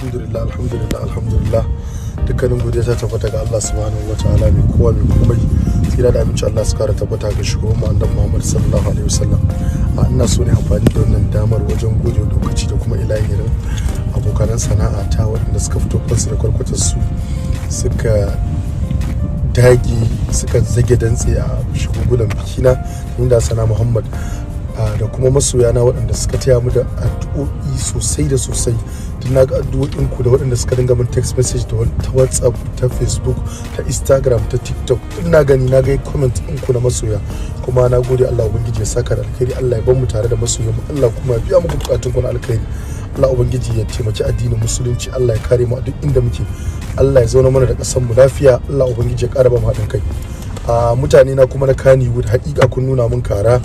Alhamdulillah, alhamdulillah, alhamdulillah. Dukkanin godiya ta tabbata ga Allah subhanahu wataala, mai kowa mai komai. Tsira da aminci Allah su kara tabbata ga shugaban mu Annabi Muhammad sallallahu alaihi wasallam. A ina so ne amfani da wannan damar wajen gode wa lokaci da kuma ilahirin abokanan sana'a ta waɗanda suka fito kansu da kwarkwatar su, suka dage, suka zage dantse a shagulgulan bikina inda sana Muhammad, da kuma masoyana waɗanda suka taya mu da addu'o'i sosai da sosai. Tun na ga addu'o'in ku da waɗanda suka dinga min text message da ta WhatsApp, ta Facebook, ta Instagram, ta TikTok, duk na gani, na ga comment ɗin ku na masoya, kuma na gode. Allah ubangiji ya saka da alkhairi. Allah ya bar mu tare da masoyan mu. Allah kuma ya biya muku bukatun ku na alkhairi. Allah ubangiji ya taimaki addinin Musulunci. Allah ya kare mu a duk inda muke. Allah ya zauna mana da ƙasar mu lafiya. Allah ubangiji ya ƙara ba mu haɗin kai. A mutane na kuma na Kannywood, haƙiƙa kun nuna mun kara,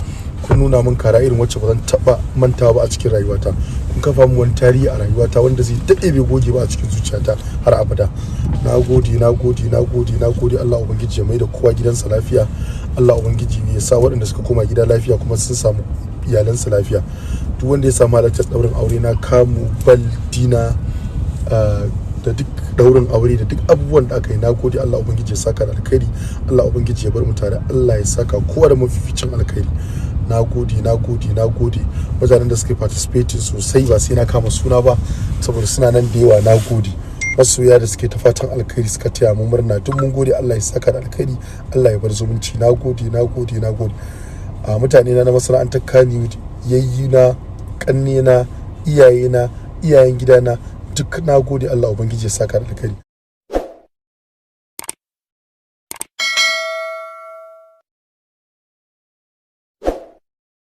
kun nuna mun kara irin wacce ba zan taɓa mantawa ba a cikin rayuwata. Kun kafa mun wani tarihi a rayuwata wanda zai daɗe bai goge ba a cikin zuciyata har abada. Na gode, na gode, na gode, na gode. Allah ubangiji ya mai da kowa gidansa lafiya. Allah ubangiji ya sa waɗanda suka koma gida lafiya kuma sun samu iyalansu lafiya. Duk wanda ya samu halartar ɗaurin aure na, kamu baldina da duk daurin aure da duk abubuwan da aka yi, na gode. Allah ubangiji ya saka da alkhairi. Allah ubangiji ya bar mu tare. Allah ya saka kowa da mafificin alkhairi. Na gode, na gode, na gode. Mutanen da suka participating sosai, ba sai na kama suna ba saboda suna nan da yawa. Na gode. Masoya da suke ta fatan alkhairi, suka taya mu murna, duk mun gode. Allah ya saka da alkhairi. Allah ya bar zumunci. Na gode, na gode, na gode. A mutane na masana'antar Kannywood, yayyina, kannena, iyayena, iyayen gidana, duk na gode. Allah ubangiji ya saka da alkhairi.